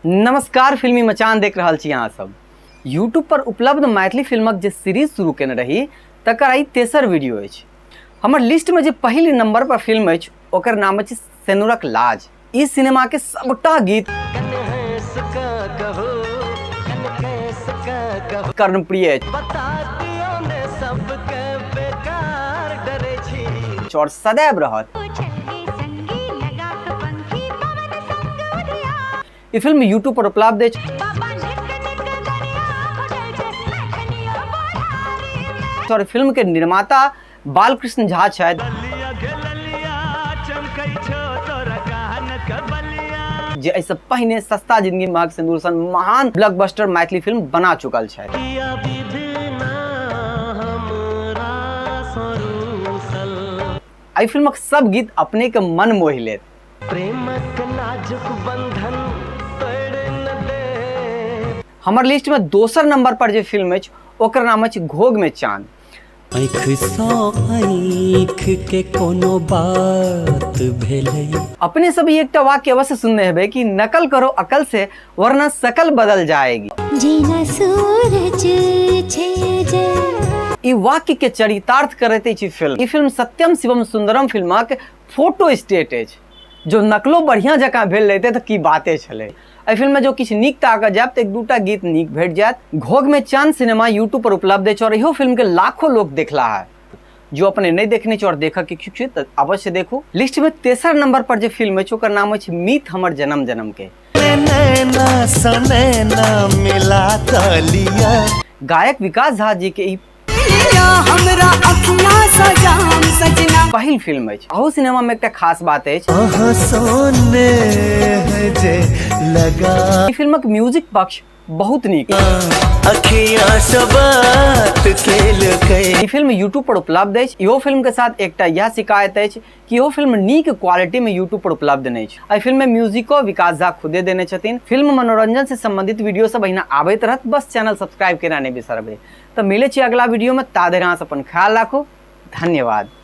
नमस्कार, फिल्मी मचान देख रहल छी अहाँ सब। यूट्यूब पर उपलब्ध मैथिली फिल्मक जे सीरीज शुरू केने रही तकर आइ तेसर वीडियो अछि। हमर लिस्ट में जे पहिल नंबर पर फिल्म अछि ओकर नाम अछि सेनुरक लाज। ई सिनेमा के सबटा गीत कर्णप्रिय अछि और सदैव रहत। ई फिल्म यूट्यूब पर उपलब्ध अछि और फिल्म के निर्माता बालकृष्ण झा छथि, जे एहिसँ पहिने सस्ता जिंदगी महग सिंदूर सन महान ब्लॉकबस्टर मैथिली फिल्म बना चुकल छथि। एहि फिल्मक सब गीत अपने के मन मोहि लेत। प्रेमक नाजुक बंधन तोड़ न दे। हमर लिस्ट में दोसर नंबर पर जे फिल्म अछि ओकर नाम अछि घोघ में चांद। आँखि सँ आँखि के कोनो बात भेलै। अपने सब ई एकटा वाक्य अवश्य सुनने हेबै कि नकल करो अकल से वरना शकल बदल जाएगी। जेना सूरज छै जे। ई वाक्य के चरितार्थ करैत अछि ई फिल्म। ई फिल्म सत्यम शिवम सुंदरम फिल्मक फोटो स्टेट अछि। जो नकलो बढ़िया जकाँ भेल रहितै तऽ की बाते छलै। एहि फिल्ममे जो किछु नीक ताकऽ जायब तऽ एक दूटा गीत नीक भेट जायत। घोघमे चांद सिनेमा यूट्यूब पर उपलब्ध अछि और इहो फिल्मके लाखों लोक देखला है। जो अपने नहि देखने छी और देखऽ के इच्छुक छी तऽ अवश्य देखू। लिस्टमे तेसर नंबर पर जे फिल्म अछि ओकर नाम अछि मीत हमर जन्म जन्म के। नैना सँ नैना मिला कऽ लिअ। गायक विकास झा जी के ई हमरा अखियां सजाम सजना। पहिल फिल्म अछि। अहू सिनेमा में एकटा खास बात अछि। अहाँ सोने जे लगा। ई फिल्मक म्यूजिक पक्ष बहुत नीक। अखियां सब बात केलकै। ई फिल्म यूट्यूब पर उपलब्ध अछि। इहो फिल्म के साथ एकटा यह शिकायत अछि कि इहो फिल्म नीक क्वालिटी में यूट्यूब पर उपलब्ध नहि अछि। एहि फिल्म में म्यूजिको विकास झा खुदे देने छथिन। फिल्म मनोरंजन से संबंधित वीडियो सब अहिना आबैत रहत, बस चैनल सब्सक्राइब केना नहि बिसरबै। तऽ मिलै छी अगला वीडियो में, ता धरि अहाँ सब अपन ख्याल राखू। धन्यवाद।